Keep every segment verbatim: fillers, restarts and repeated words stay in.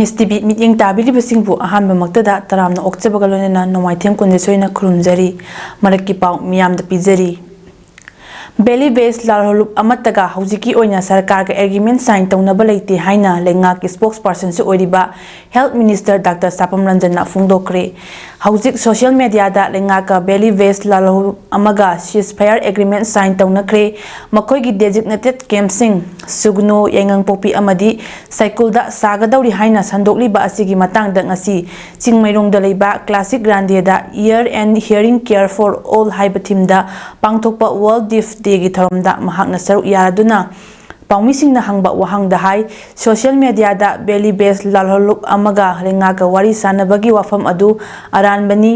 ꯃꯤꯁ TV ꯃꯤꯠꯌꯦꯡ ꯇꯥꯕꯤꯔꯤꯕꯁꯤꯡꯕꯨ ꯑꯍꯥꯟꯕꯃꯛꯇꯗ ꯇꯔꯥꯝꯅ ꯑꯣꯛꯆꯕꯒ ꯂꯣꯏꯅꯅ ꯅꯣꯡꯃꯥꯏꯊꯦꯝ ꯀꯨꯟꯗꯦꯁꯣꯏꯅ ꯈꯨꯔꯨꯝꯖꯔꯤ꯫ ꯃꯔꯛꯀꯤ ꯄꯥꯎ ꯃꯤꯌꯥꯝꯗ ꯄꯤꯖꯔꯤ꯫ ꯚꯦꯂꯤ ꯕꯦꯁ ꯂꯥꯜꯍꯧꯂꯨꯞ ꯑꯃꯠꯇꯒ ꯍꯧꯖꯤꯛꯀꯤ ꯑꯣꯏꯅ ꯁꯔꯀꯥꯔꯒ ꯑꯦꯒ꯭ꯔꯤꯃꯦꯟ ꯁꯥꯏꯟ ꯇꯧꯅꯕ ꯂꯩꯇꯦ ꯍꯥꯏꯅ ꯂꯩꯉꯥꯛꯀꯤ ꯁ꯭ꯄꯣꯛꯁ ꯄꯥꯔꯁꯟꯁꯨ ꯑꯣꯏꯔꯤꯕ ꯍꯦꯜꯊ ꯃꯤꯅꯤꯁꯇꯔ ꯗꯥꯛꯇꯔ ꯁꯥꯄꯝ ꯔꯟꯖꯟꯅ ꯐꯣꯡꯗꯣꯛꯈ꯭ꯔꯦ꯫ ꯍꯧꯖꯤꯛ ꯁꯣꯁꯤꯌꯦꯜ ꯃꯦꯗꯤꯌꯥꯗ ꯂꯩꯉꯥꯛꯀ ꯚꯦꯂꯤ ꯕꯦꯁ ꯂꯥꯜꯍꯧꯂꯨꯞ ꯑꯃꯒ ꯁꯤꯁ ꯐꯥꯌꯔ ꯑꯦꯒ꯭ꯔꯤꯃꯦꯟ ꯁꯥꯏꯟ ꯇꯧꯅꯈ꯭ꯔꯦ꯫ ꯃꯈꯣꯏꯒꯤ ꯗꯦꯖꯤꯛꯅꯦꯇꯦꯠ ꯀꯦꯝꯞꯁꯤꯡ ꯁꯨꯒꯅꯨ, ꯌꯥꯏꯉꯪꯄꯣꯛꯄꯤ ꯑꯃꯗꯤ ꯁꯥꯏꯀꯨꯜꯗ ꯁꯥꯒꯗꯧꯔꯤ ꯍꯥꯏꯅ ꯁꯟꯗꯣꯛꯂꯤꯕ ꯑꯁꯤꯒꯤ ꯃꯇꯥꯡꯗ ꯉꯁꯤ ꯆꯤꯡꯃꯩꯔꯣꯡꯗ ꯂꯩꯕ classic ꯒ꯭ꯔꯥꯟꯗꯦꯗ Ear and Hearing Care for All ꯍꯥꯏꯕ ꯊꯤꯝꯗ ꯄꯥꯡꯊꯣꯛꯄ ꯋꯥꯔꯜꯗ ꯗꯤꯐ ꯗꯦꯒꯤ ꯊꯧꯔꯝꯗ ꯃꯍꯥꯛꯅ ꯁꯔꯨꯛ ꯌꯥꯗꯨꯅ ꯄꯥꯎꯃꯤꯁꯤꯡꯅ ꯍꯪꯕ ꯋꯥꯍꯪꯗ ꯍꯥꯏ, ꯁꯣꯁꯤꯌꯦꯜ ꯃꯦꯗꯤꯌꯥꯗ ꯚꯦꯂꯤ ꯕꯦꯁ ꯂꯥꯜꯍꯧꯂꯨꯞ ꯑꯃꯒ ꯂꯩꯉꯥꯛꯀ ꯋꯥꯔꯤ ꯁꯥꯟꯅꯕꯒꯤ ꯋꯥꯐꯝ ꯑꯗꯨ ꯑꯔꯥꯟꯕꯅꯤ꯫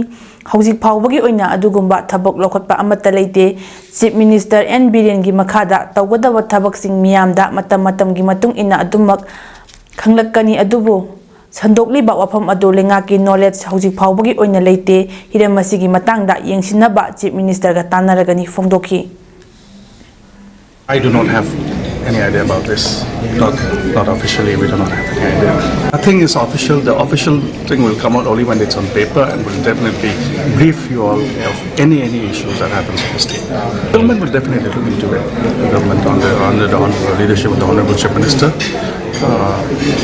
ꯍꯧꯖꯤꯛ ꯐꯥꯎꯕꯒꯤ ꯑꯣꯏꯅ ꯑꯗꯨꯒꯨꯝꯕ ꯊꯕꯛ ꯂꯧꯈꯠꯄ ꯑꯃꯠꯇ ꯂꯩꯇꯦ꯫ ꯆꯤꯐ ꯃꯤꯅꯤꯁꯇꯔ ꯑꯦꯟ ꯕꯤꯔꯦꯟꯒꯤ ꯃꯈꯥꯗ ꯇꯧꯒꯗꯕ ꯊꯕꯛꯁꯤꯡ ꯃꯤꯌꯥꯝꯗ ꯃꯇꯝ ꯃꯇꯝꯒꯤ ꯃꯇꯨꯡ ꯏꯟꯅ ꯑꯗꯨꯃꯛ ꯈꯪꯂꯛꯀꯅꯤ, ꯑꯗꯨꯕꯨ ꯁꯟꯗꯣꯛꯂꯤꯕ ꯋꯥꯐꯝ ꯑꯗꯨ ꯂꯩꯉꯥꯛꯀꯤ ꯅꯣꯂꯦꯖ ꯍꯧꯖꯤꯛ ꯐꯥꯎꯕꯒꯤ ꯑꯣꯏꯅ ꯂꯩꯇꯦ꯫ ꯍꯤꯔꯝ ꯑꯁꯤꯒꯤ ꯃꯇꯥꯡꯗ ꯌꯦꯡꯁꯤꯟꯅꯕ ꯆꯤꯐ ꯃꯤꯅꯤꯁꯇꯔꯒ ꯇꯥꯟꯅꯔꯒꯅꯤ ꯐꯣꯡꯗꯣꯛꯈꯤ꯫ I do not have any idea about this. Not, not officially, we do not have any idea. Nothing is official. The official thing will come out only when it's on paper, and we'll definitely brief you all of any, any issues that happens in the state. The government will definitely look into it. The government under, under the honorable leadership of the Honorable Chief Minister uh,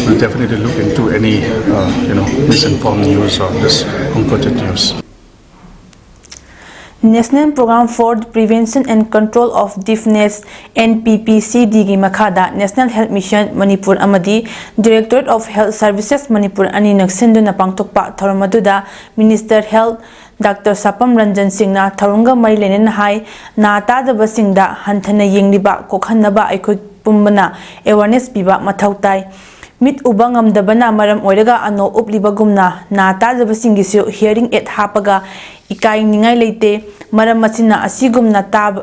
will definitely look into any uh, you know, misinformed news or this unquoted news. National Program for the Prevention and Control of Deafness, N P P C D ꯒꯤ ꯃꯈꯥꯗ National Health Mission Manipur ꯑꯃꯗꯤ Directorate of Health Services Manipur ꯑꯅꯤꯅ ꯁꯤꯟꯗꯨꯅ ꯄꯥꯡꯊꯣꯛꯄ ꯊꯧꯔꯝ ꯑꯗꯨꯗ Minister Health doctor ꯁꯥꯄꯝ Ranjan ꯁꯤꯡꯅ ꯊꯧꯔꯝꯒ ꯃꯔꯤ ꯂꯩꯅꯅ ꯍꯥꯏ, ꯅꯥ ꯇꯥꯗꯕꯁꯤꯡꯗ ꯍꯟꯊꯅ ꯌꯦꯡꯂꯤꯕ ꯀꯣꯛꯍꯟꯅꯕ ꯑꯩꯈꯣꯏ ꯄꯨꯝꯕꯅ ꯑꯦꯋꯥꯔꯅꯦꯁ ꯄꯤꯕ ꯃꯊꯧ ꯇꯥꯏ꯫ ꯃꯤꯠ ꯎꯕ ꯉꯝꯗꯕꯅ ꯃꯔꯝ ꯑꯣꯏꯔꯒ ꯑꯅꯣꯞ ꯎꯞꯂꯤꯕꯒꯨꯝꯅ ꯅꯥ ꯇꯥꯗꯕꯁꯤꯡꯒꯤꯁꯨ ꯍꯤꯌꯔꯤꯡ ꯑꯦꯗ ꯍꯥꯞꯄꯒ ꯏꯀꯥꯏꯅꯤꯡꯉꯥꯏ ꯂꯩꯇꯦ꯫ ꯃꯔꯝ ꯑꯁꯤꯅ ꯑꯁꯤꯒꯨꯝꯅ ꯇꯥꯕ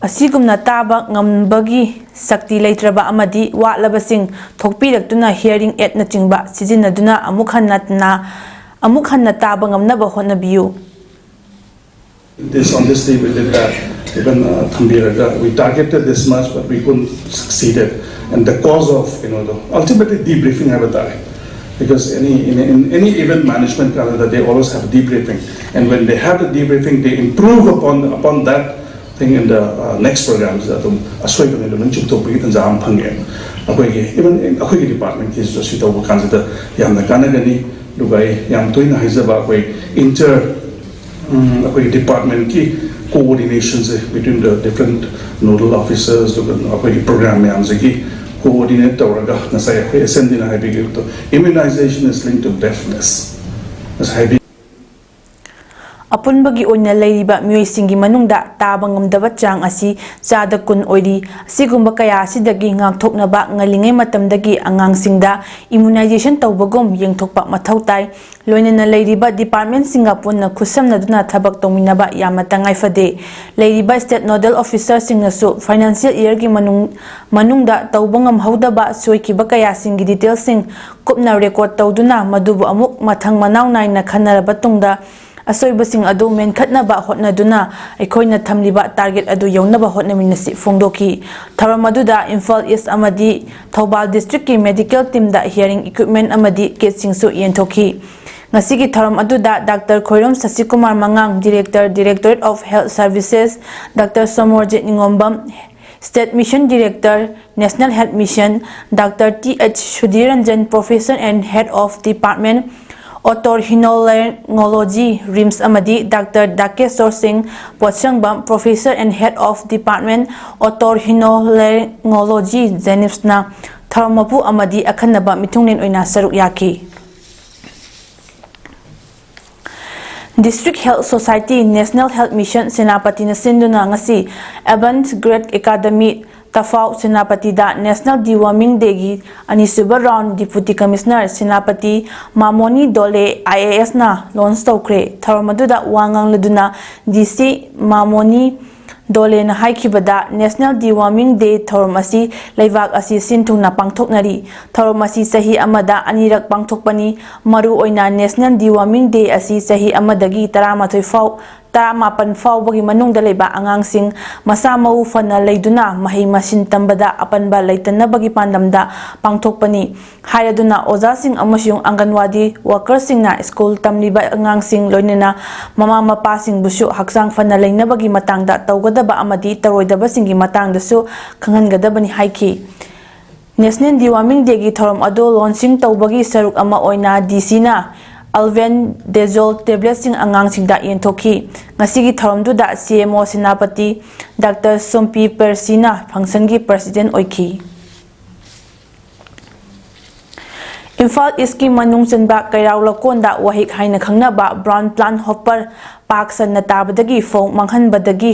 ꯑꯁꯤꯒꯨꯝꯅ ꯇꯥꯕ ꯉꯝꯕꯒꯤ ꯁꯛꯇꯤ ꯂꯩꯇ꯭ꯔꯕ ꯑꯃꯗꯤ ꯋꯥꯠꯂꯕꯁꯤꯡ ꯊꯣꯛꯄꯤꯔꯛꯇꯨꯅ ꯍꯤꯌꯔꯤꯡ ꯑꯦꯗꯅꯆꯤꯡꯕ ꯁꯤꯖꯤꯟꯅꯗꯨꯅ ꯑꯃꯨꯛ ꯍꯟꯅ ꯅꯥ-, ꯑꯃꯨꯛ ꯍꯟꯅ ꯇꯥꯕ ꯉꯝꯅꯕ ꯍꯣꯠꯅꯕꯤꯌꯨ꯫ This on this day we did that. Even uh, ꯊꯝꯕꯤꯔꯒ, we targeted this much, but we couldn't succeed it. And the cause of, you know, the ultimately debriefing ꯍꯥꯏꯕ ꯇꯥꯔꯦ꯫ Because any in, in any event management ꯀꯥꯟꯗ, they always have a debriefing, and when they have the debriefing, they improve upon upon that thing in the uh, next program. ꯑꯗꯨꯝ ꯑꯁꯣꯏꯕꯅꯤ ꯑꯗꯨꯝ ꯆꯨꯝꯊꯣꯛꯄꯒꯤ ꯇꯥꯟꯖꯥ ꯑꯃ ꯐꯪꯉꯦ꯫ ꯑꯩꯈꯣꯏꯒꯤ, even ꯑꯩꯈꯣꯏꯒꯤ department ꯀꯤꯁꯨ ꯁꯤ ꯇꯧꯕ ꯀꯥꯟꯁꯤꯗ ꯌꯥꯝꯅ ꯀꯥꯟꯅꯒꯅꯤ꯫ ꯑꯗꯨꯒ ꯑꯩ ꯌꯥꯝ ꯇꯣꯏꯅ ꯍꯥꯏꯖꯕ, ꯑꯩꯈꯣꯏ inter ꯎꯝ, ꯑꯩꯈꯣꯏꯒꯤ department ꯀꯤ coordination say between the different nodal officers, ꯑꯗꯨꯒ ꯑꯩꯈꯣꯏꯒꯤ program ꯃꯌꯥꯝꯁꯤꯒꯤ coordinate ꯇꯧꯔꯒ, ꯉꯁꯥꯏ ꯑꯩꯈꯣꯏ S M D ꯅ ꯍꯥꯏꯕꯤꯈꯤꯕꯗꯣ, "Immunization is linked to deafness" ꯉꯁꯥꯏ ꯍꯥꯏꯕꯤ꯫ ꯑꯄꯨꯟꯕꯒꯤ ꯑꯣꯏꯅ ꯂꯩꯔꯤꯕ ꯃꯤꯑꯣꯏꯁꯤꯡꯒꯤ ꯃꯅꯨꯡꯗ ꯇꯥꯕ ꯉꯝꯗꯕ ꯆꯥꯡ ꯑꯁꯤ ꯆꯥꯗ ꯀꯨꯟ ꯑꯣꯏꯔꯤ꯫ ꯑꯁꯤꯒꯨꯝꯕ ꯀꯌꯥ ꯑꯁꯤꯗꯒꯤ ꯉꯥꯛꯊꯣꯛꯅꯕ ꯉꯜꯂꯤꯉꯩ ꯃꯇꯝꯗꯒꯤ ꯑꯉꯥꯡꯁꯤꯡꯗ immunization ꯇꯧꯕꯒꯨꯝ ꯌꯦꯡꯊꯣꯛꯄ ꯃꯊꯧ ꯇꯥꯏ꯫ ꯂꯣꯏꯅꯅ ꯂꯩꯔꯤꯕ department ꯁꯤꯡꯒ ꯄꯨꯟꯅ ꯈꯨꯠꯁꯝꯅꯗꯨꯅ ꯊꯕꯛ ꯇꯧꯃꯤꯟꯅꯕ ꯌꯥꯝꯅ ꯇꯉꯥꯏ ꯐꯗꯦ꯫ ꯂꯩꯔꯤꯕ state nodal officer ꯁꯤꯡꯅꯁꯨ financial year ꯒꯤ ꯃꯅꯨꯡ, ꯃꯅꯨꯡꯗ ꯇꯧꯕ ꯉꯝꯍꯧꯗꯕ ꯁꯣꯏꯈꯤꯕ ꯀꯌꯥꯁꯤꯡꯒꯤ detail ꯁꯤꯡ ꯀꯨꯞꯅ record ꯇꯧꯗꯨꯅ ꯃꯗꯨꯕꯨ ꯑꯃꯨꯛ ꯃꯊꯪ ꯃꯅꯥꯎ ꯅꯥꯏꯅ ꯈꯟꯅꯔꯕ ꯇꯨꯡꯗ ꯑꯁꯣꯏꯕꯁꯤꯡ ꯑꯗꯨ ꯃꯦꯟꯈꯠꯅꯕ ꯍꯣꯠꯅꯗꯨꯅ ꯑꯩꯈꯣꯏꯅ ꯊꯝꯂꯤꯕ target ꯑꯗꯨ ꯌꯧꯅꯕ ꯍꯣꯠꯅꯃꯤꯟꯅꯁꯤ ꯐꯣꯡꯗꯣꯛꯈꯤ꯫ ꯊꯧꯔꯝ ꯑꯗꯨꯗ ꯏꯝꯐꯥꯜ East ꯑꯃꯗꯤ ꯊꯧꯕꯥꯜ district ꯀꯤ medical team ꯗ hearing equipment ꯑꯃꯗꯤ kit ꯁꯤꯡꯁꯨ ꯌꯦꯟꯊꯣꯛꯈꯤ꯫ ꯉꯁꯤꯒꯤ ꯊꯧꯔꯝ ꯑꯗꯨꯗ Doctor Khoirom ꯁꯁꯤꯀꯨꯃꯥꯔ ꯃꯉꯥꯡ, Director, Directorate of Health Services, Doctor Somorjit ꯅꯤꯉꯣꯝꯕꯝ, State Mission Director, National Health Mission, Doctor T H Sudhir Ranjan, Professor and Head of Department, Otorhinolaryngology, RIMS, ꯑꯃꯗꯤ Doctor ꯗꯥꯀꯦꯁꯣꯔ ꯁꯤꯡ ꯄꯣꯠꯁꯪꯕꯝ, Professor and Head of Department, Otorhinolaryngology, JNIMS ꯅ ꯊꯧꯔꯝ ꯃꯄꯨ ꯑꯃꯗꯤ ꯑꯈꯟꯅꯕ ꯃꯤꯊꯨꯡꯂꯦꯟ ꯑꯣꯏꯅ ꯁꯔꯨꯛ ꯌꯥꯈꯤ꯫ District Health Society, National Health Mission, ꯁꯦꯅꯥꯄꯇꯤꯅ ꯁꯤꯟꯗꯨꯅ ꯉꯁꯤ Avant Great Academy, ꯇꯐꯥꯎ, ꯁꯦꯅꯥꯄꯇꯤꯗ National Deworming Day ꯒꯤ ꯑꯅꯤꯁꯨꯕ round Deputy Commissioner Senapati ꯃꯥꯃꯣꯅꯤ ꯗꯣꯂꯦ, I A S ꯅ launch ꯇꯧꯈ꯭ꯔꯦ꯫ ꯊꯧꯔꯝ ꯑꯗꯨꯗ ꯋꯥ ꯉꯥꯡꯂꯗꯨꯅ D C ꯃꯥꯃꯣꯅꯤ ꯗꯣꯂꯦꯅ ꯍꯥꯏꯈꯤꯕꯗ, National Deworming Day ꯊꯧꯔꯝ ꯑꯁꯤ ꯂꯩꯕꯥꯛ ꯑꯁꯤ ꯁꯤꯟ ꯊꯨꯡꯅ ꯄꯥꯡꯊꯣꯛꯅꯔꯤ꯫ ꯊꯧꯔꯝ ꯑꯁꯤ ꯆꯍꯤ ꯑꯃꯗ ꯑꯅꯤꯔꯛ ꯄꯥꯡꯊꯣꯛꯄꯅꯤ꯫ ꯃꯔꯨꯑꯣꯏꯅ National Deworming Day ꯑꯁꯤ ꯆꯍꯤ ꯑꯃꯗꯒꯤ ꯇꯔꯥꯃꯥꯊꯣꯏ ꯐꯥꯎ ꯇꯔꯥꯃꯥꯄꯟ ꯐꯥꯎꯕꯒꯤ ꯃꯅꯨꯡꯗ ꯂꯩꯕ ꯑꯉꯥꯡꯁꯤꯡ ꯃꯁꯥ ꯃꯎ ꯐꯅ ꯂꯩꯗꯨꯅ ꯃꯍꯩ ꯃꯁꯤꯡ ꯇꯝꯕꯗ ꯑꯄꯟꯕ ꯂꯩꯇꯅꯕꯒꯤ ꯄꯥꯟꯗꯝꯗ ꯄꯥꯡꯊꯣꯛꯄꯅꯤ ꯍꯥꯏꯔꯗꯨꯅ ꯑꯣꯖꯥꯁꯤꯡ ꯑꯃꯁꯨꯡ ꯑꯪꯒꯟꯋꯥꯗꯤ ꯋꯥꯀꯔꯁꯤꯡꯅ ꯁ꯭ꯀꯨꯜ ꯇꯝꯂꯤꯕ ꯑꯉꯥꯡꯁꯤꯡ ꯂꯣꯏꯅꯅ ꯃꯃꯥ ꯃꯄꯥꯁꯤꯡꯕꯨꯁꯨ ꯍꯛꯆꯥꯡ ꯐꯅ ꯂꯩꯅꯕꯒꯤ ꯃꯇꯥꯡꯗ ꯇꯧꯒꯗꯕ ꯑꯃꯗꯤ ꯇꯧꯔꯣꯏꯗꯕꯁꯤꯡꯒꯤ ꯃꯇꯥꯡꯗꯁꯨ ꯈꯪꯍꯟꯒꯗꯕꯅꯤ ꯍꯥꯏꯈꯤ꯫ National Deworming Dayꯒꯤ ꯊꯧꯔꯝ ꯑꯗꯨ launching ꯇꯧꯕꯒꯤ ꯁꯔꯨꯛ ꯑꯃ ꯑꯣꯏꯅ ꯗꯤ ꯁꯤꯅ ꯑꯜꯕꯦꯟꯗꯦꯖꯣꯜ ꯇꯦꯕ꯭ꯂꯦꯠꯁꯤꯡ ꯑꯉꯥꯡꯁꯤꯡꯗ ꯌꯦꯟꯊꯣꯛꯈꯤ꯫ ꯉꯁꯤꯒꯤ ꯊꯧꯔꯝꯗꯨꯗ ꯁꯤ M O Senapati doctor ꯁꯣꯝꯄꯤ ꯄꯦꯔꯁꯤꯅ functionꯒꯤ president ꯑꯣꯏꯈꯤ꯫ ꯏꯝꯐꯥꯜ ꯏꯁꯀꯤ ꯃꯅꯨꯡ ꯆꯟꯕ ꯀꯩꯔꯥꯎ ꯂꯧꯀꯣꯟꯗ ꯋꯥꯍꯤꯛ ꯍꯥꯏꯅ ꯈꯪꯅꯕ brown plant hopper ꯄꯥꯛ ꯁꯟꯅ ꯇꯥꯕꯗꯒꯤ ꯐꯧ ꯃꯥꯡꯍꯟꯕꯗꯒꯤ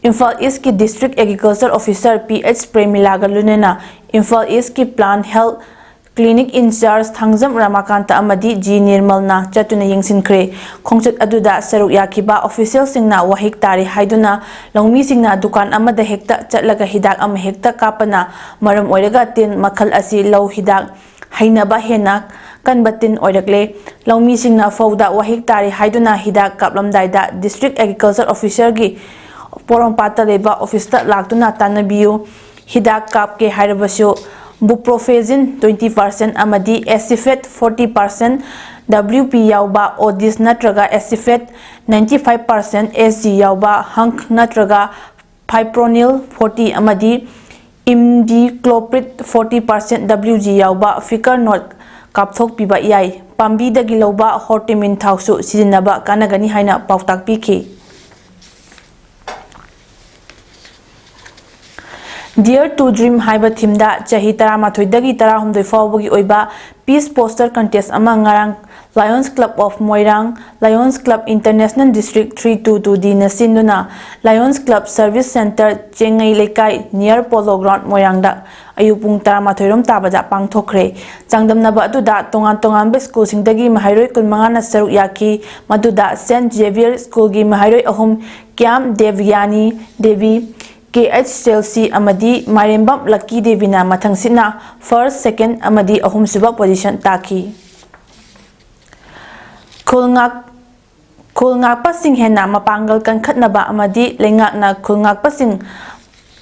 ꯏꯝꯐꯥꯜ ꯏꯁꯀꯤ district agriculture officer P H ꯄ꯭ꯔꯦꯃꯤꯂꯥꯒ ꯂꯣꯏꯅꯅ ꯏꯝꯐꯥꯜ ꯏꯁꯀꯤ plant health clinic in charge Thangjam ꯔꯥꯃꯥꯀꯥꯟꯇ ꯑꯃꯗꯤ ꯖꯤ ꯅꯤꯔꯃꯜꯅ ꯆꯠꯇꯨꯅ ꯌꯦꯡꯁꯤꯟꯈ꯭ꯔꯦ꯫ ꯈꯣꯡꯆꯠ ꯑꯗꯨꯗ ꯁꯔꯨꯛ ꯌꯥꯈꯤꯕ officialꯁꯤꯡꯅ ꯋꯥꯍꯤꯛ ꯇꯥꯔꯦ ꯍꯥꯏꯗꯨꯅ ꯂꯧꯃꯤꯁꯤꯡꯅ ꯗꯨꯀꯥꯟ ꯑꯃꯗ ꯍꯦꯛꯇ ꯆꯠꯂꯒ ꯍꯤꯗꯥꯛ ꯑꯃ ꯍꯦꯛꯇ ꯀꯥꯞꯄꯅ ꯃꯔꯝ ꯑꯣꯏꯔꯒ ꯇꯤꯟ ꯃꯈꯜ ꯑꯁꯤ ꯂꯧ ꯍꯤꯗꯥꯛ ꯍꯩꯅꯕ ꯍꯦꯟꯅ ꯀꯟꯕ ꯇꯤꯟ ꯑꯣꯏꯔꯛꯂꯦ꯫ ꯂꯧꯃꯤꯁꯤꯡꯅ ꯐꯧꯗ ꯋꯥꯍꯤꯛ ꯇꯥꯔꯦ ꯍꯥꯏꯗꯨꯅ ꯍꯤꯗꯥꯛ ꯀꯥꯞꯂꯝꯗꯥꯏꯗ district agriculture officerꯒꯤ ꯄꯣꯔꯣꯝꯄꯥꯠꯇ ꯂꯩꯕ officeꯇ ꯂꯥꯛꯇꯨꯅ ꯇꯥꯟꯅꯕꯤꯌꯨ꯫ ꯍꯤꯗꯥꯛ ꯀꯥꯞꯀꯦ ꯍꯥꯏꯔꯕꯁꯨ buprofezin twenty percent ꯑꯃꯗꯤ acifed forty percent W P ꯌꯥꯎꯕ Odis ꯅꯠꯇ꯭ꯔꯒ acifed ninety five percent S G ꯌꯥꯎꯕ Hunk ꯅꯠꯇ꯭ꯔꯒ fipronil forty ꯑꯃꯗꯤ imidacloprid forty percent W G ꯌꯥꯎꯕ Ficor not ꯀꯥꯞꯊꯣꯛꯄꯤꯕ ꯌꯥꯏ꯫ ꯄꯥꯝꯕꯤꯗꯒꯤ ꯂꯧꯕ hortimin ꯊꯥꯎꯁꯨ ꯁꯤꯖꯤꯟꯅꯕ ꯀꯥꯟꯅꯒꯅꯤ ꯍꯥꯏꯅ ꯄꯥꯎꯇꯥꯛ ꯄꯤꯈꯤ꯫ Dare to Dream ꯍꯥꯏꯕ themeꯗ ꯆꯍꯤ ꯇꯔꯥꯃꯥꯊꯣꯏꯗꯒꯤ ꯇꯔꯥꯍꯨꯝꯗꯣꯏ ꯐꯥꯎꯕꯒꯤ ꯑꯣꯏꯕ peace poster contest ꯑꯃ ꯉꯔꯥꯡ Lions Club of Moirang, Lions Club International District three two two Dꯅ ꯁꯤꯟꯗꯨꯅ Lions Club Service Centre, ꯆꯦꯡꯉꯩ ꯂꯩꯀꯥꯏ, near Polo Ground, ꯃꯣꯏꯔꯥꯡꯗ ꯑꯌꯨꯛ ꯄꯨꯡ ꯇꯔꯥꯃꯥꯊꯣꯏ ꯔꯣꯝ ꯇꯥꯕꯗ ꯄꯥꯡꯊꯣꯛꯈ꯭ꯔꯦ꯫ ꯆꯥꯡꯗꯝꯅꯕ ꯑꯗꯨꯗ ꯇꯣꯉꯥꯟ ꯇꯣꯉꯥꯟꯕ ꯁ꯭ꯀꯨꯜꯁꯤꯡꯗꯒꯤ ꯃꯍꯩꯔꯣꯏ ꯀꯨꯟꯃꯉꯥꯅ ꯁꯔꯨꯛ ꯌꯥꯈꯤ꯫ ꯃꯗꯨꯗ Saint Xavier ꯁ꯭ꯀꯨꯜꯒꯤ ꯃꯍꯩꯔꯣꯏ ꯑꯍꯨꯝ, ꯀ꯭ꯌꯥꯝ ꯗꯦꯕꯌꯥꯅꯤ ꯗꯦꯕꯤ, ꯀꯦ ꯑꯩꯆ ꯆꯦꯜꯁꯤ ꯑꯃꯗꯤ ꯃꯥꯏꯔꯦꯝꯕꯝ ꯂꯛꯀꯤ ꯗꯦꯕꯤꯅ ꯃꯊꯪꯁꯤꯠꯅ first, second ꯑꯃꯗꯤ ꯑꯍꯨꯝꯁꯨꯕ position ꯇꯥꯈꯤ꯫ ꯈꯨꯜ ꯉꯥꯛ-, ꯈꯨꯜ ꯉꯥꯛꯄꯁꯤꯡ ꯍꯦꯟꯅ ꯃꯄꯥꯡꯒꯜ ꯀꯟꯈꯠꯅꯕ ꯑꯃꯗꯤ ꯂꯩꯉꯥꯛꯅ ꯈꯨꯜ ꯉꯥꯛꯄꯁꯤꯡ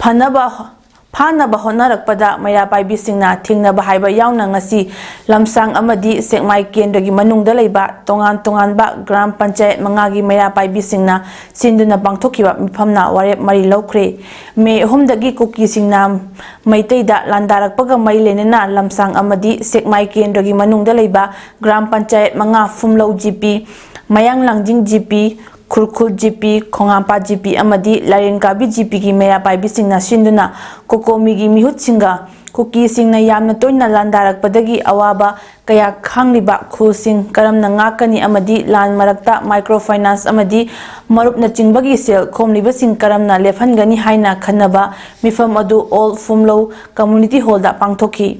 ꯐꯅꯕ ꯐꯥꯅꯕ ꯍꯣꯠꯅꯔꯛꯄꯗ ꯃꯩꯔꯥ ꯄꯥꯏꯕꯤꯁꯤꯡꯅ ꯊꯦꯡꯅꯕ ꯍꯥꯏꯕ ꯌꯥꯎꯅ ꯉꯁꯤ ꯂꯝꯁꯥꯡ ꯑꯃꯗꯤ ꯁꯦꯛꯃꯥꯏ ꯀꯦꯟꯗ꯭ꯔꯒꯤ ꯃꯅꯨꯡꯗ ꯂꯩꯕ ꯇꯣꯉꯥꯟ ꯇꯣꯉꯥꯟꯕ ꯒ꯭ꯔꯥꯝ ꯄꯟꯆꯥꯌꯠ ꯃꯉꯥꯒꯤ ꯃꯩꯔꯥ ꯄꯥꯏꯕꯤꯁꯤꯡꯅ ꯁꯤꯟꯗꯨꯅ ꯄꯥꯡꯊꯣꯛꯈꯤꯕ ꯃꯤꯐꯝꯅ ꯋꯥꯔꯦꯞ ꯃꯔꯤ ꯂꯧꯈ꯭ꯔꯦ꯫ ꯃꯦ ꯑꯍꯨꯝꯗꯒꯤ ꯀꯨꯀꯤꯁꯤꯡꯅ ꯃꯩꯇꯩꯗ ꯂꯥꯟꯗꯥꯔꯛꯄꯒ ꯃꯔꯤ ꯂꯩꯅꯅ ꯂꯝꯁꯥꯡ ꯑꯃꯗꯤ ꯁꯦꯛꯃꯥꯏ ꯀꯦꯟꯗ꯭ꯔꯒꯤ ꯃꯅꯨꯡꯗ ꯂꯩꯕ ꯒ꯭ꯔꯥꯝ ꯄꯟꯆꯥꯌꯠ ꯃꯉꯥ, ꯐꯨꯝꯂꯧ ꯖꯤ ꯄꯤ, ꯃꯌꯥꯡ ꯂꯥꯡꯖꯤꯡ ꯖꯤ ꯄꯤ, ꯈꯨꯔꯈꯨꯜ ꯖꯤ ꯄꯤ, ꯈꯣꯡꯉꯥꯝꯄꯥꯠ ꯖꯤ ꯄꯤ ꯑꯃꯗꯤ ꯂꯥꯏꯔꯦꯟꯀꯥꯕꯤ ꯖꯤ ꯄꯤꯒꯤ ꯃꯩꯔꯥ ꯄꯥꯏꯕꯤꯁꯤꯡꯅ ꯁꯤꯟꯗꯨꯅ ꯀꯣꯀꯣꯃꯤꯒꯤ ꯃꯤꯍꯨꯠꯁꯤꯡꯒ ꯀꯨꯀꯤꯁꯤꯡꯅ ꯌꯥꯝꯅ ꯇꯣꯏꯅ ꯂꯥꯟꯗꯥꯔꯛꯄꯗꯒꯤ ꯑꯋꯥꯕ ꯀꯌꯥ ꯈꯥꯡꯂꯤꯕ ꯈꯨꯜꯁꯤꯡ ꯀꯔꯝꯅ ꯉꯥꯛꯀꯅꯤ ꯑꯃꯗꯤ ꯂꯥꯟ ꯃꯔꯛꯇ ꯃꯥꯏꯀ꯭ꯔꯣ ꯐꯥꯏꯅꯥꯟꯁ ꯑꯃꯗꯤ ꯃꯔꯨꯞꯅꯆꯤꯡꯕꯒꯤ ꯁꯦꯜ ꯈꯣꯝꯂꯤꯕꯁꯤꯡ ꯀꯔꯝꯅ ꯂꯦꯞꯍꯟꯒꯅꯤ ꯍꯥꯏꯅ ꯈꯟꯅꯕ ꯃꯤꯐꯝ ꯑꯗꯨ ꯑꯣꯜ ꯐꯨꯝꯂꯧ ꯀꯝꯃ꯭ꯌꯨꯅꯤꯇꯤ ꯍꯣꯜꯗ ꯄꯥꯡꯊꯣꯛꯈꯤ꯫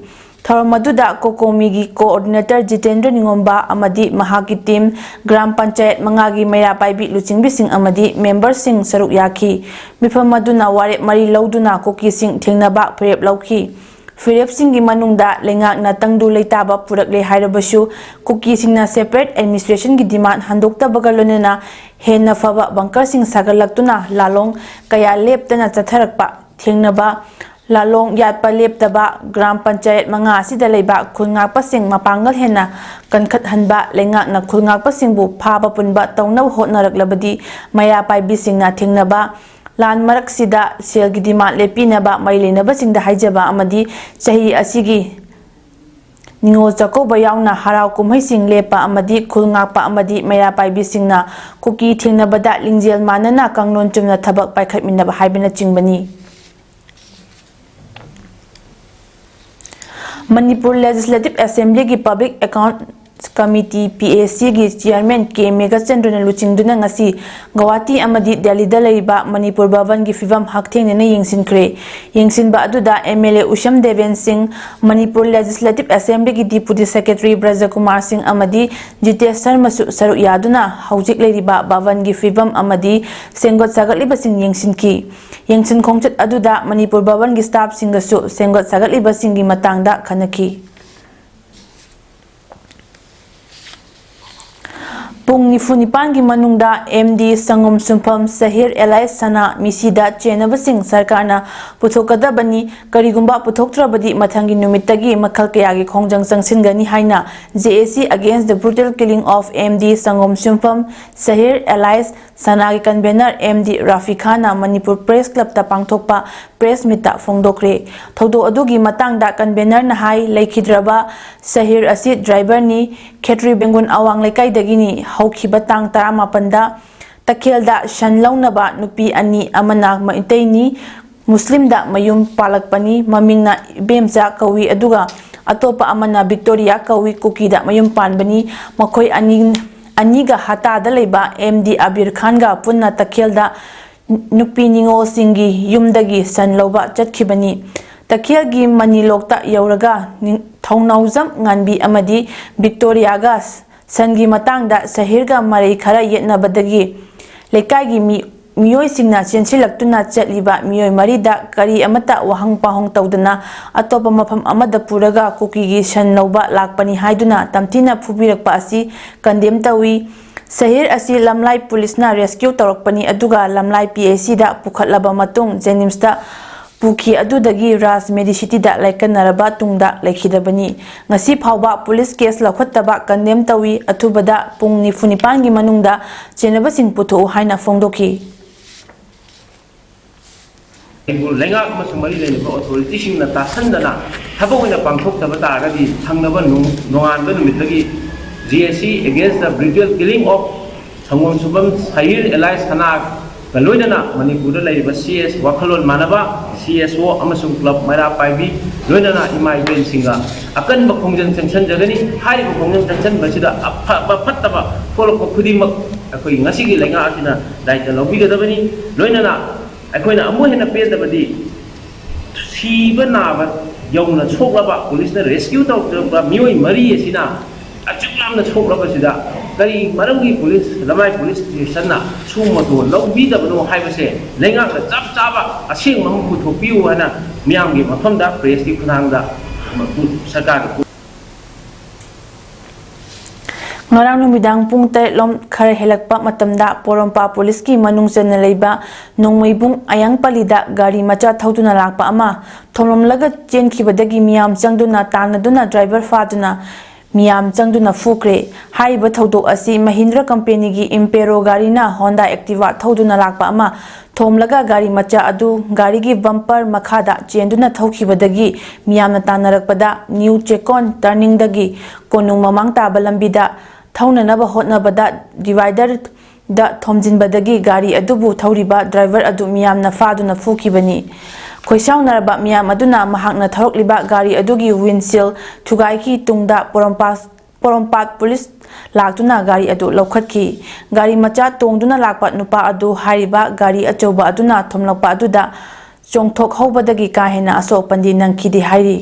ꯊꯧꯔꯝ ꯑꯗꯨꯗ ꯀꯣꯀꯣꯃꯤꯒꯤ ꯀꯣꯑꯣꯔꯗꯤꯅꯦꯇꯔ ꯖꯤꯇꯦꯟꯗ꯭ꯔ ꯅꯤꯉꯣꯝꯕ ꯑꯃꯗꯤ ꯃꯍꯥꯛꯀꯤ ꯇꯤꯝ, ꯒ꯭ꯔꯥꯝ ꯄꯟꯆꯥꯌꯠ ꯃꯉꯥꯒꯤ ꯃꯩꯔꯥ ꯄꯥꯏꯕꯤ ꯂꯨꯆꯤꯡꯕꯤꯁꯤꯡ ꯑꯃꯗꯤ ꯃꯦꯝꯕꯔꯁꯤꯡ ꯁꯔꯨꯛ ꯌꯥꯈꯤ꯫ ꯃꯤꯐꯝ ꯑꯗꯨꯅ ꯋꯥꯔꯦꯞ ꯃꯔꯤ ꯂꯧꯗꯨꯅ ꯀꯨꯀꯤꯁꯤꯡ ꯊꯦꯡꯅꯕ ꯐꯤꯔꯦꯞ ꯂꯧꯈꯤ꯫ ꯐꯤꯔꯦꯞꯁꯤꯡꯒꯤ ꯃꯅꯨꯡꯗ ꯂꯩꯉꯥꯛꯅ ꯇꯪꯗꯨ ꯂꯩꯇꯥꯕ ꯄꯨꯔꯛꯂꯦ ꯍꯥꯏꯔꯕꯁꯨ, ꯀꯨꯀꯤꯁꯤꯡꯅ ꯁꯦꯄꯔꯦꯠ ꯑꯦꯗꯃꯤꯅꯤꯁꯇ꯭ꯔꯦꯁꯟꯒꯤ ꯗꯤꯃꯥꯟ ꯍꯟꯗꯣꯛꯇꯕꯒ ꯂꯣꯏꯅꯅ ꯍꯦꯟꯅ ꯐꯕ ꯕꯪꯀꯔꯁꯤꯡ ꯁꯥꯒꯠꯂꯛꯇꯨꯅ ꯂꯥꯂꯣꯡ ꯀꯌꯥ ꯂꯦꯞꯇꯅ ꯆꯠꯊꯔꯛꯄ ꯊꯦꯡꯅꯕ, ꯂꯥꯂꯣꯡ ꯌꯥꯠꯄ ꯂꯦꯞꯇꯕ, ꯒ꯭ꯔꯥꯝ ꯄꯟꯆꯥꯌꯠ ꯃꯉꯥ ꯑꯁꯤꯗ ꯂꯩꯕ ꯈꯨꯜ ꯉꯥꯛꯄꯁꯤꯡ ꯃꯄꯥꯡꯒꯜ ꯍꯦꯟꯅ ꯀꯟꯈꯠꯍꯟꯕ, ꯂꯩꯉꯥꯛꯅ ꯈꯨꯜ ꯉꯥꯛꯄꯁꯤꯡꯕꯨ ꯐꯥꯕ ꯄꯨꯟꯕ ꯇꯧꯅꯕ ꯍꯣꯠꯅꯔꯛꯂꯕꯗꯤ ꯃꯩꯔꯥ ꯄꯥꯏꯕꯤꯁꯤꯡꯅ ꯊꯦꯡꯅꯕ ꯂꯥꯟ ꯃꯔꯛꯁꯤꯗ ꯁꯦꯜꯒꯤ ꯗꯤꯃꯥꯟ ꯂꯦꯞꯄꯤꯅꯕ ꯃꯔꯤ ꯂꯩꯅꯕꯁꯤꯡꯗ ꯍꯥꯏꯖꯕ ꯑꯃꯗꯤ ꯆꯍꯤ ꯑꯁꯤꯒꯤ ꯅꯤꯉꯣꯜ ꯆꯥꯛꯀꯧꯕ ꯌꯥꯎꯅ ꯍꯔꯥꯎ ꯀꯨꯝꯍꯩꯁꯤꯡ ꯂꯦꯞꯄ ꯑꯃꯗꯤ ꯈꯨꯜ ꯉꯥꯛꯄ ꯑꯃꯗꯤ ꯃꯩꯔꯥ ꯄꯥꯏꯕꯤꯁꯤꯡꯅ ꯀꯨꯀꯤ ꯊꯦꯡꯅꯕꯗ ꯂꯤꯡꯖꯦꯜ ꯃꯥꯟꯅꯅ ꯀꯥꯡꯂꯣꯟ ꯆꯨꯝꯅ ꯊꯕꯛ ꯄꯥꯏꯈꯠꯃꯤꯟꯅꯕ ꯍꯥꯏꯕꯅꯆꯤꯡꯕꯅꯤ꯫ ꯃꯅꯤꯄꯨꯔ ꯂꯦꯖꯤꯁꯂꯦꯇꯤꯚ ꯑꯦꯁꯦꯝꯕ꯭ꯂꯤꯒꯤ public account committee, P A ꯁꯤꯒꯤ ꯆꯤꯌꯥꯔꯃꯦꯟ ꯀꯦ ꯃꯦꯘꯆꯟꯗ꯭ꯔꯅ ꯂꯨꯆꯤꯡꯗꯨꯅ ꯉꯁꯤ ꯒꯧꯍꯥꯇꯤ ꯑꯃꯗꯤ ꯗꯦꯜꯂꯤꯗ ꯂꯩꯔꯤꯕ ꯃꯅꯤꯄꯨꯔ ꯚꯕꯟꯒꯤ ꯐꯤꯕꯝ ꯍꯛꯊꯦꯡꯅꯅ ꯌꯦꯡꯁꯤꯟꯈ꯭ꯔꯦ꯫ ꯌꯦꯡꯁꯤꯟꯕ ꯑꯗꯨꯗ ꯑꯦꯝ ꯑꯦꯜ ꯑꯦ ꯎꯁꯝ ꯗꯦꯕꯦꯟ ꯁꯤꯡ, ꯃꯅꯤꯄꯨꯔ ꯂꯦꯖꯤꯁꯂꯦꯇꯤꯚ ꯑꯦꯁꯦꯝꯕ꯭ꯂꯤꯒꯤ ꯗꯤꯄꯨꯇꯤ ꯁꯦꯀ꯭ꯔꯦꯇꯔꯤ ꯕ꯭ꯔꯖꯀꯨꯃꯥꯔ ꯁꯤꯡ ꯑꯃꯗꯤ ꯖꯤꯇꯦꯁ ꯁꯔꯃꯁꯨ ꯁꯔꯨꯛ ꯌꯥꯗꯨꯅ ꯍꯧꯖꯤꯛ ꯂꯩꯔꯤꯕ ꯚꯕꯟꯒꯤ ꯐꯤꯕꯝ ꯑꯃꯗꯤ ꯁꯦꯝꯒꯠ ꯁꯥꯒꯠꯂꯤꯕꯁꯤꯡ ꯌꯦꯡꯁꯤꯟꯈꯤ꯫ ꯌꯦꯡꯁꯤꯟ ꯈꯣꯡꯆꯠ ꯑꯗꯨꯗ ꯃꯅꯤꯄꯨꯔ ꯚꯕꯟꯒꯤ ꯁ꯭ꯇꯥꯐꯁꯤꯡꯒꯁꯨ ꯁꯦꯝꯒꯠ ꯁꯥꯒꯠꯂꯤꯕꯁꯤꯡꯒꯤ ꯃꯇꯥꯡꯗ ꯈꯟꯅꯈꯤ꯫ ꯄꯨꯡ ꯅꯤꯐꯨ ꯅꯤꯄꯥꯟꯒꯤ ꯃꯅꯨꯡꯗ ꯑꯦꯝ ꯗꯤ ꯁꯪꯒꯣꯝ ꯁꯨꯝꯐꯝ ꯁꯍꯤꯔ ꯑꯦꯂꯥꯏꯁ ꯁꯅꯥ ꯃꯤꯁꯤꯗ ꯆꯦꯟꯅꯕꯁꯤꯡ ꯁꯔꯀꯥꯔꯅ ꯄꯨꯊꯣꯛꯀꯗꯕꯅꯤ꯫ ꯀꯔꯤꯒꯨꯝꯕ ꯄꯨꯊꯣꯛꯇ꯭ꯔꯕꯗꯤ ꯃꯊꯪꯒꯤ ꯅꯨꯃꯤꯠꯇꯒꯤ ꯃꯈꯜ ꯀꯌꯥꯒꯤ ꯈꯣꯡꯖꯪ ꯆꯪꯁꯤꯟꯒꯅꯤ ꯍꯥꯏꯅ J A C Against the Brutal Killing of M D ꯁꯪꯒꯣꯝ ꯁꯨꯝꯐꯝ ꯁꯍꯤꯔ ꯑꯦꯂꯥꯏꯁ ꯁꯅꯥꯒꯤ ꯀꯟꯚꯦꯅꯔ ꯑꯦꯝ ꯗꯤ ꯔꯥꯐꯤ ꯈꯥꯟꯅ ꯃꯅꯤꯄꯨꯔ ꯄ꯭ꯔꯦꯁ ꯀ꯭ꯂꯕꯇ ꯄꯥꯡꯊꯣꯛꯄ ꯄ꯭ꯔꯦꯁ ꯃꯤꯠꯇ ꯐꯣꯡꯗꯣꯛꯈ꯭ꯔꯦ꯫ ꯊꯧꯗꯣꯛ ꯑꯗꯨꯒꯤ ꯃꯇꯥꯡꯗ ꯀꯟꯚꯦꯅꯔꯅ ꯍꯥꯏ, ꯂꯩꯈꯤꯗ꯭ꯔꯕ ꯁꯍꯤꯔ ꯑꯁꯤ ꯗ꯭ꯔꯥꯏꯚꯔꯅꯤ, ꯈꯦꯇ꯭ꯔꯤ ꯕꯦꯡꯒꯨꯟ ꯑꯋꯥꯡ ꯂꯩꯀꯥꯏꯗꯒꯤꯅꯤ꯫ ꯍꯧꯈꯤꯕ ꯇꯥꯡ ꯇꯔꯥꯃꯥꯄꯟꯗ ꯇꯈꯦꯜꯗ ꯁꯟ ꯂꯧꯅꯕ ꯅꯨꯄꯤ ꯑꯅꯤ, ꯑꯃꯅ ꯃꯩꯇꯩꯅꯤ, ꯃꯨꯁꯂꯤꯝꯗ ꯃꯌꯨꯝ ꯄꯥꯜꯂꯛꯄꯅꯤ꯫ ꯃꯃꯤꯡꯅ ꯏꯕꯦꯝꯆꯥ ꯀꯧꯏ, ꯑꯗꯨꯒ ꯑꯇꯣꯞꯄ ꯑꯃꯅ ꯚꯤꯛꯇꯣꯔꯤꯌꯥ ꯀꯧꯏ, ꯀꯨꯀꯤꯗ ꯃꯌꯨꯝ ꯄꯥꯟꯕꯅꯤ꯫ ꯃꯈꯣꯏ ꯑꯅꯤ, ꯑꯅꯤꯒ ꯍꯇꯥꯗ ꯂꯩꯕ ꯑꯦꯝ ꯗꯤ ꯑꯕꯤꯔ ꯈꯥꯟꯒ ꯄꯨꯟꯅ ꯇꯈꯦꯜꯗ ꯅꯨꯄꯤ ꯅꯤꯉꯣꯜꯁꯤꯡꯒꯤ ꯌꯨꯝꯗꯒꯤ ꯁꯟ ꯂꯧꯕ ꯆꯠꯈꯤꯕꯅꯤ꯫ ꯇꯈꯦꯜꯒꯤ ꯃꯅꯤꯂꯣꯛꯇ ꯌꯧꯔꯒ ꯅꯤꯡ-, ꯊꯧꯅꯥꯎꯖꯝ ꯉꯥꯟꯕꯤ ꯑꯃꯗꯤ ꯚꯤꯛꯇꯣꯔꯤꯌꯥꯒ ꯁꯟꯒꯤ ꯃꯇꯥꯡꯗ ꯁꯍꯤꯔꯒ ꯃꯔꯩ ꯈꯔ ꯌꯦꯠꯅꯕꯗꯒꯤ ꯂꯩꯀꯥꯏꯒꯤ ꯃꯤ-, ꯃꯤꯑꯣꯏꯁꯤꯡꯅ ꯆꯦꯟꯁꯤꯜꯂꯛꯇꯨꯅ ꯆꯠꯂꯤꯕ ꯃꯤꯑꯣꯏ ꯃꯔꯤꯗ ꯀꯔꯤ ꯑꯃꯠꯇ ꯋꯥꯍꯪ ꯄꯥꯎꯍꯪ ꯇꯧꯗꯅ ꯑꯇꯣꯞꯄ ꯃꯐꯝ ꯑꯃꯗ ꯄꯨꯔꯒ ꯀꯨꯀꯤꯒꯤ ꯁꯟ ꯂꯧꯕ ꯂꯥꯛꯄꯅꯤ ꯍꯥꯏꯗꯨꯅ ꯇꯝꯊꯤꯅ ꯐꯨꯕꯤꯔꯛꯄ ꯑꯁꯤ ꯀꯟꯗꯦꯝ ꯇꯧꯏ꯫ ꯁꯍꯤꯔ ꯑꯁꯤ ꯂꯝꯂꯥꯏ ꯄꯨꯂꯤꯁꯅ ꯔꯦꯁꯀ꯭ꯌꯨ ꯇꯧꯔꯛꯄꯅꯤ, ꯑꯗꯨꯒ ꯂꯝꯂꯥꯏ P H C ꯗ ꯄꯨꯈꯠꯂꯕ ꯃꯇꯨꯡ ꯖꯦꯅꯤꯝꯁꯇ ꯄꯨꯈꯤ꯫ ꯑꯗꯨꯗꯒꯤ ꯔꯥꯖ ꯃꯦꯗꯤꯁꯤꯇꯤꯗ ꯂꯥꯏꯀꯠꯅꯔꯕ ꯇꯨꯡꯗ ꯂꯩꯈꯤꯗꯕꯅꯤ꯫ ꯉꯁꯤ ꯐꯥꯎꯕ ꯄꯨꯂꯤꯁ ꯀꯦꯁ ꯂꯧꯈꯠꯇꯕ ꯀꯟꯗꯦꯝ ꯇꯧꯏ꯫ ꯑꯊꯨꯕꯗ ꯄꯨꯡ ꯅꯤꯐꯨ ꯅꯤꯄꯥꯟꯒꯤ ꯃꯅꯨꯡꯗ ꯆꯦꯟꯅꯕꯁꯤꯡ ꯄꯨꯊꯣꯛꯎ ꯍꯥꯏꯅ ꯐꯣꯡꯗꯣꯛꯈꯤ꯫ ꯃꯅꯤꯄꯨꯔ ꯂꯩꯉꯥꯛ ꯑꯃꯁꯨꯡ ꯃꯔꯤ ꯂꯩꯅꯕ ꯑꯣꯊꯣꯔꯤꯇꯤꯁꯤꯡꯅ ꯇꯥꯁꯟꯗꯅ ꯊꯕꯛ ꯑꯣꯏꯅ ꯄꯥꯡꯊꯣꯛꯇꯕ ꯇꯥꯔꯒꯗꯤ ꯊꯪꯅꯕ ꯅꯣꯡ-, ꯅꯣꯡꯉꯥꯟꯕ ꯅꯨꯃꯤꯠꯇꯒꯤ J A C Against the Brutal Killing of ꯁꯪꯒꯣꯝ ꯁꯨꯝꯕꯝ ꯁꯍꯤꯔ ꯑꯦꯂꯥꯏꯁ ꯁꯅꯥꯒ ꯂꯣꯏꯅꯅ ꯃꯅꯤꯄꯨꯔꯗ ꯂꯩꯔꯤꯕ C S ꯋꯥꯈꯜꯂꯣꯟ ꯃꯥꯟꯅꯕ C S O ꯑꯃꯁꯨꯡ ꯀ꯭ꯂꯕ ꯃꯩꯔꯥ ꯄꯥꯏꯕꯤ ꯂꯣꯏꯅꯅ ꯏꯃꯥ ꯏꯕꯦꯟꯁꯤꯡꯒ ꯑꯀꯟꯕ ꯈꯣꯡꯖꯪ ꯆꯪꯁꯤꯟꯖꯒꯅꯤ꯫ ꯍꯥꯏꯔꯤꯕ ꯈꯣꯡꯖꯪ ꯆꯪꯁꯤꯟꯕꯁꯤꯗ ꯑꯐꯕ ꯐꯠꯇꯕ ꯊꯣꯛꯂꯛꯄ ꯈꯨꯗꯤꯡꯃꯛ ꯑꯩꯈꯣꯏ ꯉꯁꯤꯒꯤ ꯂꯩꯉꯥꯛ ꯑꯁꯤꯅ ꯗꯥꯏꯇ ꯂꯧꯕꯤꯒꯗꯕꯅꯤ꯫ ꯂꯣꯏꯅꯅ ꯑꯩꯈꯣꯏꯅ ꯑꯃꯨꯛ ꯍꯦꯟꯅ ꯄꯦꯟꯗꯕꯗꯤ ꯁꯤꯕ ꯅꯥꯕ ꯌꯧꯅ ꯁꯣꯛꯂꯕ, ꯄꯨꯂꯤꯁꯅ ꯔꯦꯁꯀ꯭ꯌꯨ ꯇꯧꯔꯛꯇ꯭ꯔꯕ ꯃꯤꯑꯣꯏ ꯃꯔꯤ ꯑꯁꯤꯅ ꯑꯁꯨꯛ ꯌꯥꯝꯅ ꯁꯣꯛꯂꯕꯁꯤꯗ ꯀꯔꯤ ꯃꯔꯝꯒꯤ ꯄꯨꯂꯤꯁ, ꯂꯃꯥꯏ ꯄꯨꯂꯤꯁ ꯁ꯭ꯇꯦꯁꯟꯅ ꯁꯨꯝꯕꯗꯣ ꯂꯧꯕꯤꯗꯕꯅꯣ ꯍꯥꯏꯕꯁꯦ ꯂꯩꯉꯥꯛꯅ ꯆꯞ ꯆꯥꯕ ꯑꯁꯦꯡꯕ ꯑꯃ ꯄꯨꯊꯣꯛꯄꯤꯌꯨ ꯍꯥꯏꯅ ꯃꯤꯌꯥꯝꯒꯤ ꯃꯐꯝꯗ ꯄ꯭ꯔꯦꯁꯀꯤ ꯈꯨꯠꯊꯥꯡꯗ ꯁꯔꯀꯥꯔꯒꯤ ꯉꯔꯥꯡ ꯅꯨꯃꯤꯗꯥꯡ ꯄꯨꯡ ꯇꯔꯦꯠ ꯂꯣꯝ ꯈꯔ ꯍꯦꯜꯂꯛꯄ ꯃꯇꯝꯗ ꯄꯣꯔꯣꯝꯄꯥꯠ ꯄꯨꯂꯤꯁꯀꯤ ꯃꯅꯨꯡ ꯆꯟꯅ ꯂꯩꯕ ꯅꯣꯡꯃꯩꯕꯨꯡ ꯑꯌꯥꯡꯄꯜꯂꯤꯗ ꯒꯥꯔꯤ ꯃꯆꯥ ꯊꯧꯗꯨꯅ ꯂꯥꯛꯄ ꯑꯃ ꯊꯣꯝꯂꯝꯂꯒ ꯆꯦꯟꯈꯤꯕꯗꯒꯤ ꯃꯤꯌꯥꯝ ꯆꯪꯗꯨꯅ ꯇꯥꯟꯅꯗꯨꯅ ꯗ꯭ꯔꯥꯏꯚꯔ ꯐꯥꯗꯨꯅ ꯃꯤꯌꯥꯝ ꯆꯪꯗꯨꯅ ꯐꯨꯈ꯭ꯔꯦ꯫ ꯍꯥꯏꯔꯤꯕ ꯊꯧꯗꯣꯛ ꯑꯁꯤ ꯃꯍꯤꯟꯗ꯭ꯔ ꯀꯝꯄꯦꯅꯤꯒꯤ ꯏꯝꯄꯦꯔꯣ ꯒꯥꯔꯤꯅ ꯍꯣꯟꯗꯥ ꯑꯦꯛꯇꯤꯚꯥ ꯊꯧꯗꯨꯅ ꯂꯥꯛꯄ ꯑꯃ ꯊꯣꯝꯂꯒ ꯒꯥꯔꯤ ꯃꯆꯥ ꯑꯗꯨ ꯒꯥꯔꯤꯒꯤ ꯕꯝꯄꯔ ꯃꯈꯥꯗ ꯆꯦꯟꯗꯨꯅ ꯊꯧꯈꯤꯕꯗꯒꯤ ꯃꯤꯌꯥꯝꯅ ꯇꯥꯟꯅꯔꯛꯄꯗ ꯅ꯭ꯌꯨ ꯆꯦꯀꯣꯟ ꯇꯔꯅꯤꯡꯗꯒꯤ ꯀꯣꯅꯨꯡ ꯃꯃꯥꯡ ꯇꯥꯕ ꯂꯝꯕꯤꯗ ꯊꯧꯅꯅꯕ ꯍꯣꯠꯅꯕꯗ ꯗꯤꯚꯥꯏꯗꯔꯗ ꯊꯣꯝꯖꯤꯟꯕꯗꯒꯤ ꯒꯥꯔꯤ ꯑꯗꯨꯕꯨ ꯊꯧꯔꯤꯕ ꯗ꯭ꯔꯥꯏꯚꯔ ꯑꯗꯨ ꯃꯤꯌꯥꯝꯅ ꯐꯥꯗꯨꯅ ꯐꯨꯈꯤꯕꯅꯤ꯫ ꯈꯣꯏꯁꯥꯎꯅꯔꯕ ꯃꯤꯌꯥꯝ ꯑꯗꯨꯅ ꯃꯍꯥꯛꯅ ꯊꯧꯔꯛꯂꯤꯕ ꯒꯥꯔꯤ ꯑꯗꯨꯒꯤ ꯋꯤꯟꯁꯤꯜ ꯊꯨꯒꯥꯏꯈꯤ꯫ ꯇꯨꯡꯗ ꯄꯣꯔꯣꯝꯄꯥꯠ ꯄꯣꯔꯣꯝꯄꯥꯠ ꯄꯨꯂꯤꯁ ꯂꯥꯛꯇꯨꯅ ꯒꯥꯔꯤ ꯑꯗꯨ ꯂꯧꯈꯠꯈꯤ꯫ ꯒꯥꯔꯤ ꯃꯆꯥ ꯇꯣꯡꯗꯨꯅ ꯂꯥꯛꯄ ꯅꯨꯄꯥ ꯑꯗꯨ ꯍꯥꯏꯔꯤꯕ ꯒꯥꯔꯤ ꯑꯆꯧꯕ ꯑꯗꯨꯅ ꯊꯣꯝꯂꯛꯄ ꯑꯗꯨꯗ ꯆꯣꯡꯊꯣꯛꯍꯧꯕꯗꯒꯤ ꯀꯥ ꯍꯦꯟꯅ ꯑꯁꯣꯛ ꯑꯄꯟꯗꯤ ꯅꯪꯈꯤꯗꯦ ꯍꯥꯏꯔꯤ꯫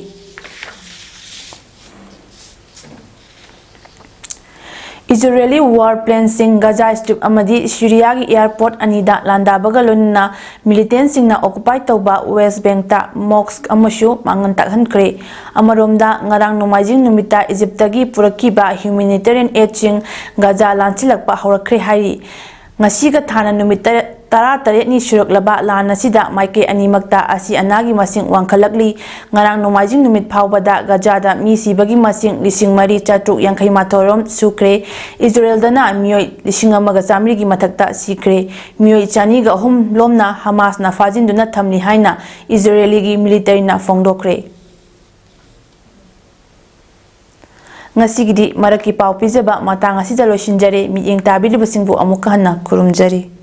ꯏꯖꯔꯦꯂꯤ ꯋꯥꯔ ꯄ꯭ꯂꯦꯟꯁꯤꯡ ꯒꯖꯥ ꯁ꯭ꯇ꯭ꯔꯤꯞ ꯑꯃꯗꯤ ꯁꯤꯔꯤꯌꯥꯒꯤ ꯑꯦꯌꯔꯄꯣꯔꯠ ꯑꯅꯤꯗ ꯂꯥꯟꯗꯥꯕꯒ ꯂꯣꯏꯅꯅ ꯃꯤꯂꯤꯇꯦꯟꯁꯤꯡꯅ ꯑꯣꯀꯨꯄꯥꯏ ꯇꯧꯕ ꯋꯦꯁ ꯕꯦꯡꯛꯇ ꯃꯣꯁꯛ ꯑꯃꯁꯨ ꯃꯥꯡꯍꯟ ꯇꯥꯛꯍꯟꯈ꯭ꯔꯦ꯫ ꯑꯃꯔꯣꯝꯗ, ꯉꯔꯥꯡ ꯅꯣꯡꯃꯥꯏꯖꯤꯡ ꯅꯨꯃꯤꯠꯇ ꯏꯖꯤꯞꯇꯒꯤ ꯄꯨꯔꯛꯈꯤꯕ ꯍ꯭ꯌꯨꯃꯦꯅꯤꯇꯦꯔꯤꯌꯟ ꯑꯦꯗꯁꯤꯡ ꯒꯖꯥ ꯂꯥꯟꯁꯤꯜꯂꯛꯄ ꯍꯧꯔꯛꯈ꯭ꯔꯦ ꯍꯥꯏꯔꯤ꯫ ꯉꯁꯤꯒ ꯊꯥꯅ ꯅꯨꯃꯤꯠ ꯇꯔꯦꯠ, ꯇꯔꯥꯇꯔꯦꯠꯅꯤ ꯁꯨꯔꯛꯂꯕ ꯂꯥꯟ ꯑꯁꯤꯗ ꯃꯥꯏꯀꯩ ꯑꯅꯤꯃꯛꯇ ꯑꯁꯤ ꯑꯅꯥꯒꯤ ꯃꯁꯤꯡ ꯋꯥꯡꯈꯠꯂꯛꯂꯤ꯫ ꯉꯔꯥꯡ ꯅꯣꯡꯃꯥꯏꯖꯤꯡ ꯅꯨꯃꯤꯠ ꯐꯥꯎꯕꯗ ꯒꯖꯥꯗ ꯃꯤ ꯁꯤꯕꯒꯤ ꯃꯁꯤꯡ ꯂꯤꯁꯤꯡ ꯃꯔꯤ ꯆꯥꯇ꯭ꯔꯨꯛ ꯌꯥꯡꯈꯩ ꯃꯥꯊꯣꯏ ꯔꯣꯝ ꯁꯨꯈ꯭ꯔꯦ꯫ ꯏꯖꯔꯦꯜꯗꯅ ꯃꯤꯑꯣꯏ ꯂꯤꯁꯤꯡ ꯑꯃꯒ ꯆꯥꯃꯔꯤꯒꯤ ꯃꯊꯛꯇ ꯁꯤꯈ꯭ꯔꯦ꯫ ꯃꯤꯑꯣꯏ ꯆꯅꯤꯒ ꯑꯍꯨꯝ ꯂꯣꯝꯅ ꯍꯃꯥꯁꯅ ꯐꯥꯖꯤꯟꯗꯨꯅ ꯊꯝꯂꯤ ꯍꯥꯏꯅ ꯏꯖꯔꯦꯂꯤꯒꯤ ꯃꯤꯂꯤꯇꯔꯤꯅ ꯐꯣꯡꯗꯣꯛꯈ꯭ꯔꯦ꯫ ꯉꯁꯤꯒꯤꯗꯤ ꯃꯔꯛꯀꯤ ꯄꯥꯎ ꯄꯤꯖꯕ ꯃꯇꯥꯡ ꯑꯁꯤꯗ ꯂꯣꯏꯁꯤꯟꯖꯔꯦ꯫ ꯃꯤꯠꯌꯦꯡ ꯇꯥꯕꯤꯔꯤꯕꯁꯤꯡꯕꯨ ꯑꯃꯨꯛꯀ ꯍꯟꯅ ꯈꯨꯔꯨꯝꯖꯔꯤ꯫